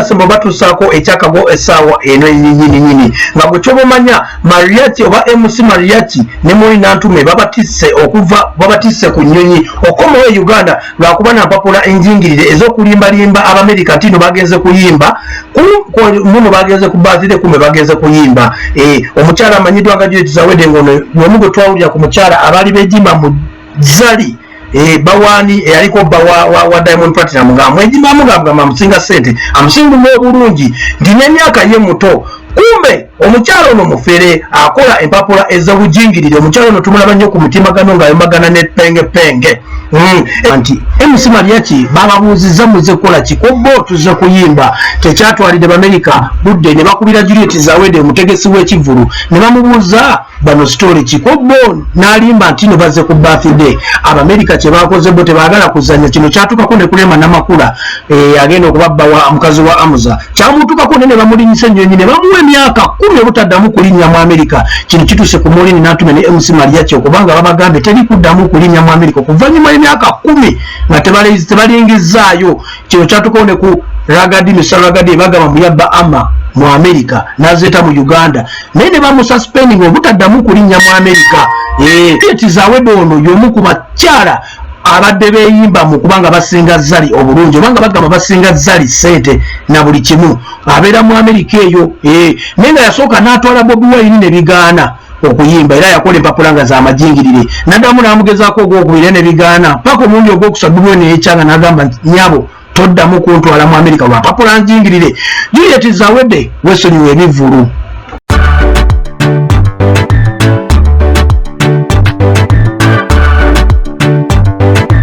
Semba batuusaako ekyakago essaawa eno yennyini nyini nga gwe kyoba omanya Mariachi oba MC Mariachi ne Moli Nantume babatisse okuva babatisse ku nnyonyi okomawo e Uganda lwakuba na mpapula enjingirire ez'okulimbalimba Abamerika nti no bagenze kuyimba muno bagenze ku birthday kumbe bagenze kuyimba. Omukyala amanyiddwa nga Juliet Zawedde ng'ono y'omu gwe twawulira ku mukyala abaali beejimba mu Zari, bawani eyaliko bba wa Diamond Platinum ng'amwejimbamu ng'amugamba amusinga ssente, amusinga obulungi, nti n'emyaka ye muto. Kumbe omukyala ono mufere, akola empapula ez'obujingirire. Omukyala ono tumulaba nnyo ku mutimbagano ng'ayombagana ne Penge Penge. Nti MC Mariachi bababuuzizza, "Muze kukola ki?" Ko bo, "Tuze kuyimba." Tekyatwalidde Bamerika budde ne bakubira Juliet Zawedde, omutegesi w'ekivvulu, ne bamubuuza bano story ki? Ko bo n'alimba nti no bazze ku birthday. Abamerika kye bakoze, bo tebaagala kuzannya. Kino kyatukako ne kulema Namakula, agenda okuba bba wa mukazi wa Amuza, kyamutukako ne bamulinyisa ennyonyi ne bamuwa emyaka 10 obutaddamu kulinnya mu Amerika. Kino kituuse ku Molini Nantume ne MC Mariachi okubanga babagambye teri kuddamu kulinnya mu Amerika okuvannyuma emyaka 10 nga tebalingizaayo. Kino kyatukawo ne ku Ragadi, Mr Ragadi, bagamba muyabba ama mu Amerika n'azeeta mu Uganda, naye ne bamususpending obutaddamu kulinnya mu Amerika. Zawedde ono y'omu ku bakyala abadde beeyimba mu kubanga basinga Zali obulungi, obanga bagamba basinga Zali ssente na buli kimu. Abeera mu Amerika eyo, naye nga yasooka n'atwala Bobi Wine ne bigaana okuyimba, era yakola empapula nga zamajingirire. Naddamu n'amugezaako ogwokubiri ne bigaana, paka omulundi ogwokusatu Bobi Wine yekyanga n'agamba nti, "Nyabo, toddamu kuntwala mu Amerika lwa mpapula njingirire." Juliet Zawedde, wesonyiwa ebivvulu.